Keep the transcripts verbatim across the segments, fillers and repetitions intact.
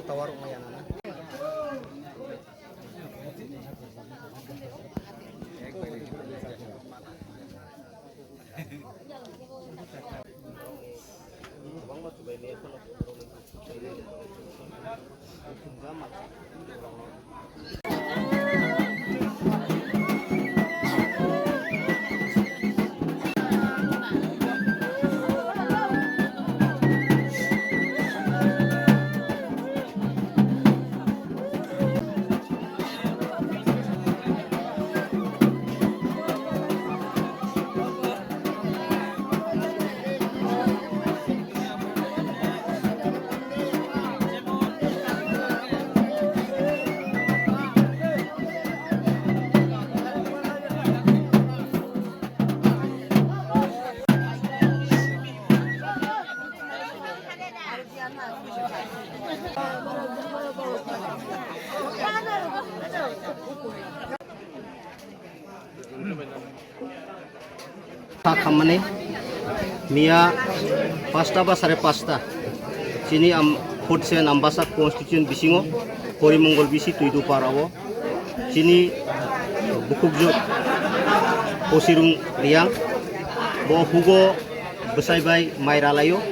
Tower wngya nana. Kha khammani miya pasta ba sare pasta chini am forty seven Ambasa constitution bisingo Porimongol bisi Tuidu para o chini bukhukjwk Posirung Riang bo hugo bwsai bai mai ralaio,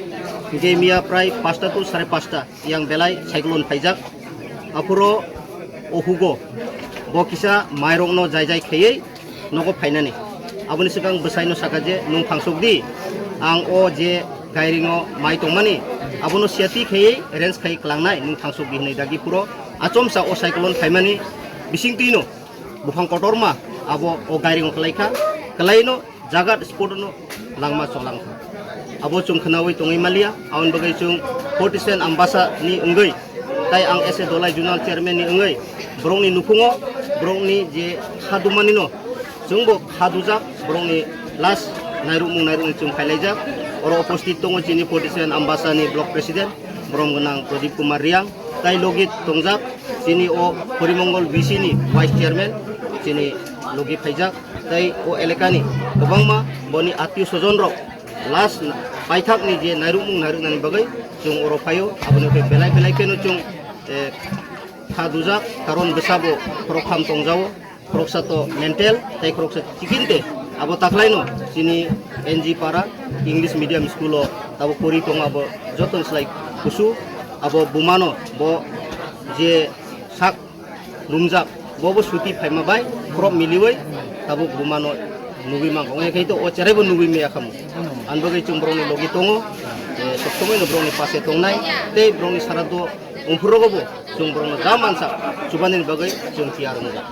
hingke miya prai pasta to sare pasta yang belai cyclone phaijak. Aphuru o hugo bo kisa mairokno jai jai khaiwi nogo phainani. Aboni swkang bwsaino saka je, "Nwng thangsok di, ang o je gairingo mai tongmani, abono siyati khaiwi range khai klangnai, nwng thangsok di," hwnwi dagi phuru achomsa o cyclone phaimani bisingtwino buphang kotorma abo o gairingo kwlaikha, kwlaino jaga spot no langma cholangkha. Abo chwng khwnawi tongwi maliya, aboni bagwi chwng forty seven Ambasa ni wngwi, tai ang S A Dolai Zonal Chairman ni wngwi, borokni nukhungo, borokni je kha dumani no, chwngbo kha dujak, borokni last nairukmung nairukni chwng phailaijak. Oro oposthit tongo chini forty seven Ambasa ni Block President, borom gwnang Pradip Kumar Riang, tai logi tongjak chini o Porimongol B C ni Vice Chairman, chini logi phaijak. Tei o elakani kwbangma boni atio sojon rok last paithakni je nairukmung nairuknani bagwi chwng oro phaio, aboni khe belai belai kheno chwng, eh, kha dujak, karon bwsabo khoroktham tongjao, khoroksa to mental tei khoroksa chikinte. Abo taklaino chini N G para English medium school o abo pori tongo, abo joto slai kusu, abo bumano bo je sak rumjak, bo bo suti phaima bai khorok miliwi tabuk bumano nugwi mangkha. Wngya khe to o cherai bo nugwi maya khamu. Ani bagwi chwng borokni logi tongo, eh, sok somoi no borokni pase tongnai, tei borokni sara do umphur rogo bo chwng borokno ja mansa chubani bagwi chwng tiyar wngjak.